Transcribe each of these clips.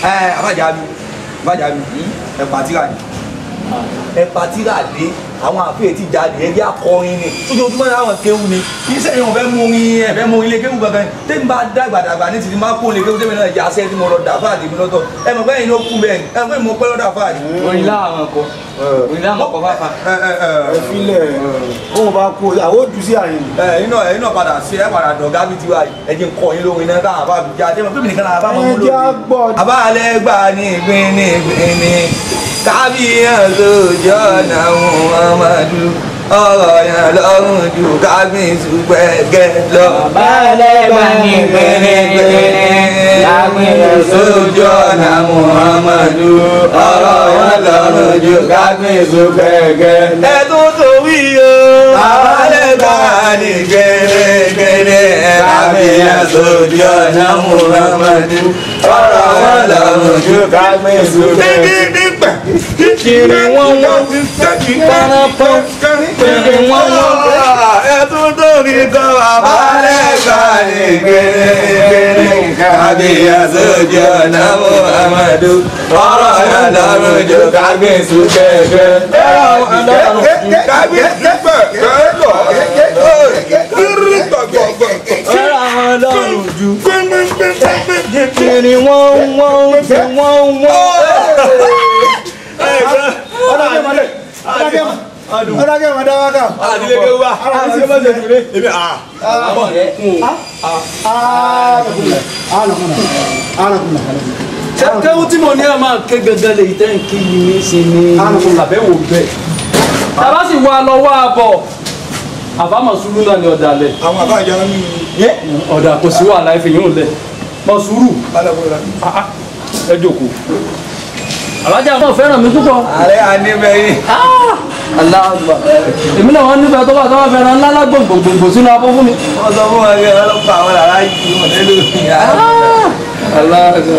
Ẹ àbájá mi ẹ pàtírà ni ẹ pàtírà dé àwọn àfihàn ti jáde ẹgbẹ́ akọrin ni ojoojúmọ́ ní àwọn kéwù ni iṣẹ́ yẹn wọ́n fẹ́ mú orin ẹ̀ fẹ́ mú orin ilé kéwù gangan tẹ́mi bá dàgbàdàgbà ní tìǹbà kó lè kéwù tẹ́mi náà yà sẹ́ tí mo lọ dà fáàdì mi lọ́tọ̀ ẹ mọ̀ bẹ́ẹ̀ ni ó kú bẹ́ẹ̀ ni ẹ mọ̀ pé mo pẹ́ lọ́dà fáàdì. Orin láwọn kọ orin láwọn kọ fáfá. Ẹ filẹ̀ òun bá kú àwọn ojú sí àyìn. Ẹ iná padà sí ẹ padà dọ̀gá bíi tiwa yìí ẹ jẹ́ ń kọ́ yín lórin náà káwọn àbá mi jáde ẹ mọ̀ pé mi nìkan náà àbá mọ̀ mú lóde. Àbálẹ̀ gbà ní ìgbín ní ìgbín ní kábíyàn lójú ọ̀nà Muhammadu ọ̀rọ̀ yẹn lọ́rùn ju kábíyèsí gbẹ̀gẹ́ lọ. Àbálẹ̀ gbà ní ìgbín kábíyàn lójú ọ̀nà Muhammadu ọ̀rọ̀ yẹn lọ́rùn ju kábíyèsí gbẹ̀gẹ́. Ẹ tó torí o. Àbálẹ̀ gbà ní ìgbín kábíyàn lójú ọ̀nà Muhammadu ọ̀rọ̀ yẹn lọ́rùn ju kábíyèsí gbẹ̀gẹ́. Kiri wọ́n wọ́n parapọ̀ kiri wọ́n wọ́n. Ẹ̀tún torí kan àbálẹ̀ gbà ní gbèrègbèrè kábíyèsí ojú ọ̀nà Muhammadu ọ̀rọ̀ yẹn lọ́rùn ju kábíyèsí gbẹ̀gbẹ̀. Kábíyèsí gbẹ̀gbẹ̀ lọ. Ọ̀rọ̀ àwọn lọ́rùn ju kiri wọ́n wọ́n wọ́n wọ́n. Ọ̀dàgẹ́ mọ̀ dáwàkà. Àdílé wá. Èmi à. Kéwú tí mo ní ẹ máa ké gangan lè tẹ́ ń kí ni sí ni àbẹ̀wò bẹ́ẹ̀. Tàbá sì wá lọ wá bọ̀. Àbámọ̀ sùúrù náà ni ọ̀dàlẹ̀. Àwọn àbá ìjà mi. Ọ̀dà kò sí wàhálà ẹ̀fẹ̀ yóò lẹ̀. Mọ̀ sùúrù. Ẹ jókòó. Alájà náà fẹ́ràn mi púpọ̀. Ààrẹ àníbẹ̀yìn. Aláàgbà. Èmi náà wọ́n nífẹ̀ẹ́ tó bá tó bá fẹ́ràn ńlá lágbòǹgbòǹgbò sínú abọ́ fún mi. Wọ́n sọ fún wọn pé ọlọ́pàá àwọn làrá yìí wọ́n lé lórí. Aláàgbà.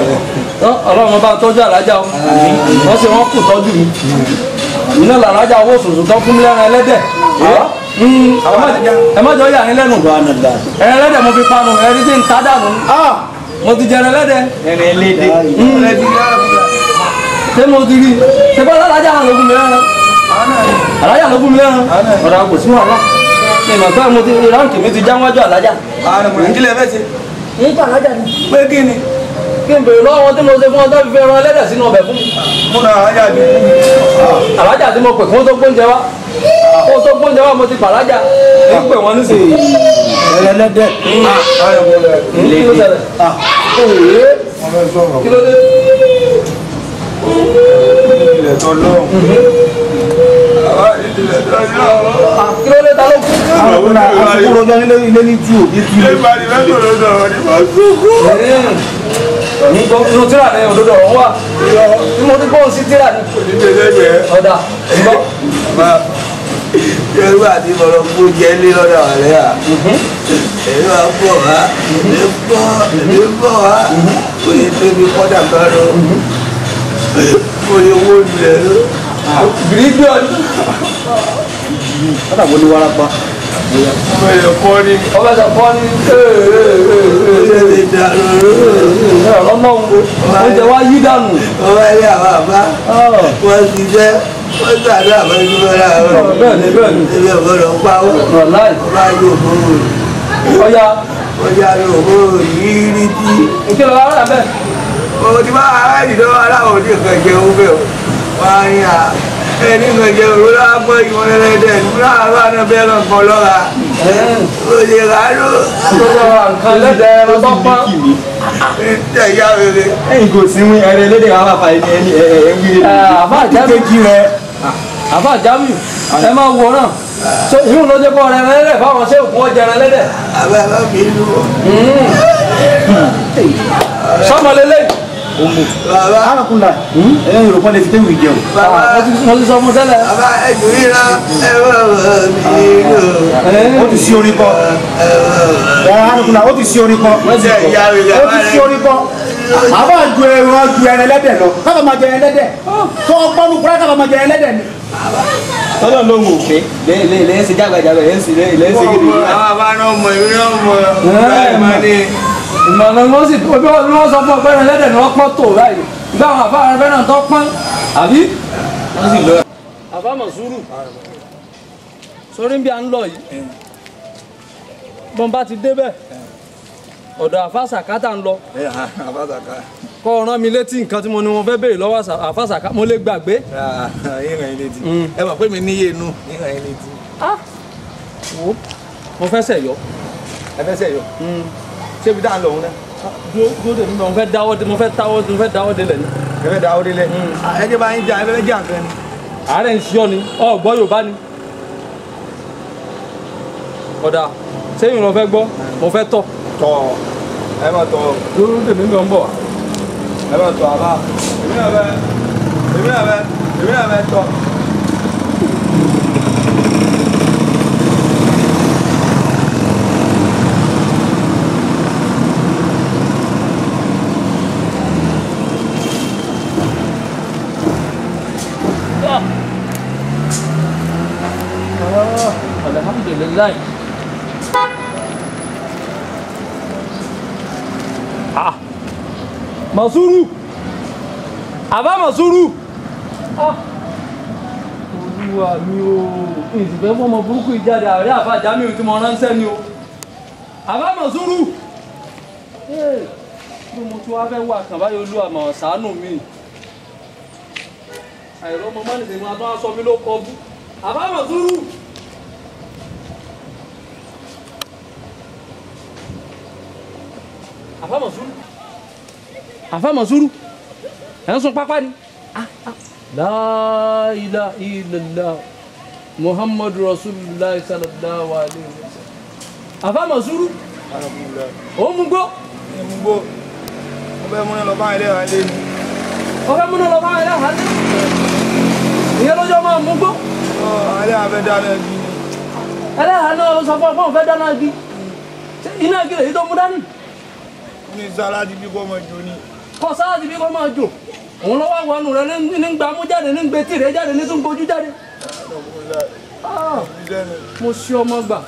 Ọlọ́run bá tọ́jú alájà o. Wọ́n ṣe wọ́n kù tọ́jú mi. Èmi náà làlájà owó òṣùṣù tó fún mi lẹ́ran ẹlẹ́dẹ̀. Ẹ má jọ yà yín lẹ́nu. Ẹran ẹlẹ́dẹ̀ mo fi panu, ẹni tí ń ta dànù. Mo ti jẹran ẹlẹ́dẹ̀. Ẹran ẹlẹ́dẹ̀. Ṣé mo ti rí? Ṣé bọ́lá alájà ló fún mi lẹ́ran? Alájà ló fún mi lẹ́ran. Ọ̀rọ̀ kò sí wàhálà. Ìmọ̀ pé mo ti ráǹkì mi ti já wájú alájà. Kí lẹ fẹ́ ṣe? Nípa alájà ni. Pé kí ni? Kí n bèrè lọ́wọ́ tí mo ṣe fún ọ tó fi ẹran ẹlẹ́dẹ̀ sínú ọbẹ̀ fún mi. Mo na alájà bí. Alájà tí mo pè kí wọ́n tó gbóúnjẹ wá. Kó tó gbóúnjẹ wá mo ti pàlájà. Ń pè wọ́n nísìnyí. Ẹlẹ́dẹ̀. Kí ló ṣẹlẹ̀? Kí ló dé? Ilẹ̀ tó lọ́wọ́. Ilẹ̀ tó lọ́wọ́. Kí ló dé ta ló kú? Àwọn àsìkò rọjò ilé ní jù ní jù. Ilé ìbàdí mẹ́tò ló sọ̀rọ̀ ní mo sunkún. Inú tíra ni òdodo ọ̀rọ̀ wà. Bí mo ti gbóhùn sí tíra ni. Ọ̀dà ńgbọ́. Yorùbá àti bọ̀rọ̀ kú jẹ́ lé lọ́dọ̀ ọ̀rẹ́ à. Èmi máa bọ̀ wá, èmi bọ̀, èmi bọ̀ wá. Kò ní tóbi kọ́dà kan lọ. Kò ní wó lulẹ̀ lọ. Gírígbé ọdún. Kọ́dà wo ni wárápá? Ọmọ èèyàn kọ́ ni. Ọmọ èèyàn kọ́ ni. Ọlọ́run oúnjẹ wa yí dànù. Ọmọ ilé àwọn àbá wọ́n ti jẹ́ wọ́n sàdó àbá ìdúró láàárọ̀. Bẹ́ẹ̀ni bẹ́ẹ̀ni. Èmi ò gbọ́dọ̀ pa wọ́n. Wàláì. Ọba yóò fowó. Ọya. Ọya yóò fowó yìí rí tí. Ìkìlọ̀ ara bẹ́ẹ̀. Mo ti bá ara ìdílé aláwọ̀ ní nǹkan jẹun bẹ́ẹ̀ o. Wọ́n á ní à ẹni nǹkan jẹun ló lọ́wọ́ pọ́ ìwọ̀n ẹlẹ́dẹ̀ láàárọ̀ àná bẹ́ẹ̀ lọ kan lọ́ra. Ó lè rà á ló. Nǹkan ẹlẹ́dẹ̀ ẹran tó pọ́n. Ẹ̀yà rere. Ẹ̀yin kò sí wí ẹrẹ ẹlẹ́dẹ̀ wàá fà ẹni ẹni ẹ ẹ wí. Àfà Jamiu ẹ máa wọ náà. Ìhùn ló jẹ́ kọ́ ọ̀rẹ́ ẹlẹ́dẹ̀ fáwọn ṣé òkú ọjà ẹlẹ́dẹ̀. Àbá bá mi lù. Sọ́mọ lélẹ́yìí. Bàbá Arákùnrin ẹ̀yìn Yorùbá lè fi téwì jẹun. Bàbá mo ti sọ fún tẹ́lẹ̀. Bàbá ẹ̀dùn ríra ẹ̀rọ mi lò. Ó ti sí orin kọ. Arákùnrin ó ti sí orin kọ. Ó ti sí orin kọ. Àbá ju ẹran ju ẹran ẹlẹ́dẹ̀ lọ. Kábà máa jẹ ẹran ẹlẹ́dẹ̀. Tó ọgbọ́n kúrẹ́ kábà máa jẹ ẹran ẹlẹ́dẹ̀ ni. Tọ́lọ̀ ló ń wò pé lẹ́yìn ṣe jágbàjágbà lẹ́yìn ṣe lẹ́yìn ṣe gidi. Àwọn àbá náà mọ̀ ìwé náà mọ̀ ẹ̀ máa ní. Ìmọ̀nà ni wọ́n sì bí wọ́n sọ fún ọpẹ́ rẹ lẹ́dẹ̀ ni wọ́n pọ́n tó báyìí. Ìgbà àwọn àfa rẹ fẹ́ràn tó pọ́n àbí. Wọ́n sì lọ. Àfa Mọ̀súrù sórí bí a ń lọ yìí. Bọ́n bá ti débẹ̀ ọ̀dọ̀ àfa Sàkátà ń lọ. Àfa Sàká. Kọ́ ọ rán mi létí nǹkan tí mo ní mo fẹ́ béèrè lọ́wọ́ àfa Sàká mo lè gbàgbé. Ìrìn yín létí. Ẹ mọ̀ pé mi níyè inú ìrìn yín létí. Wo mo fẹ́ sẹ̀yọ́. Ẹ fẹ́ sẹ̀yọ́. Ṣé ibi tá à ń lọ òun náà? Dúró dè mí mo fẹ́ dáwọ́ dé mo fẹ́ táwọ́ mo fẹ́ dáwọ́ délẹ̀ ni. Ẹ fẹ́ dáwọ́ délẹ̀. Ẹ jẹ́ bá yín jà ẹ fẹ́ jà nǹkan ni. Àárẹ̀ ń ṣíọ́ ni ọ̀gbọ́ Yorùbá ni. Ọ̀dà sẹ́yìn lọ fẹ́ gbọ́ mo fẹ́ tọ̀. Tọ̀ ẹ má tọ̀. Dúró dè mí mi ò ń bọ̀ wá. Ẹ má tọ̀ àbá. Èmi náà fẹ́ èmi náà fẹ́ èmi náà fẹ́ tọ̀. Alhamdulillah. Ah. Masuru. Àbá Masuru. Ah. Olúwa mi o. Ìsìnkú fún ọmọ burúkú ìjáde àárẹ̀ àbá Jamiu tí mo ránṣẹ́ ni o. Àbá Masuru. Ee, bí mo tún wá fẹ́ wà kàn báyìí Olúwa mà ṣàánú mi. Àìrọ́mọ mọ́nìsìn máa tún á sọ mí ló kọ bú. Àbá Masuru. Àfá Mọ̀súrù Àfá Mọ̀súrù ẹ̀ ń sun pápá ni. La ilaha illallah Muhammadu Rasulullah sallallahu alaihi wasallam. Àfá Mọ̀súrù ó mú gbó. Mú gbó. Mo fẹ́ múná lọ bá ẹlẹ́hàá lé ni. Ó fẹ́ múná lọ bá ẹlẹ́hàá lé. Ìyẹn lọ́jọ́ máa mú gbó. Ẹlẹ́hàá fẹ́ dáná igi ni. Ẹlẹ́hàá náà sọ fún ọ pé òun fẹ́ dáná igi. Iná igi lèyí tó mú dání. Ní sáláàdì bí kò máa jò ni. Kọ sáláàdì bí kò máa jò. Òun lọ́wọ́ àwọn ọ̀nù rẹ ní gbàmú jáde ní gbetí rẹ jáde ní tún gbojú jáde. Mo ṣe ọmọ gbà.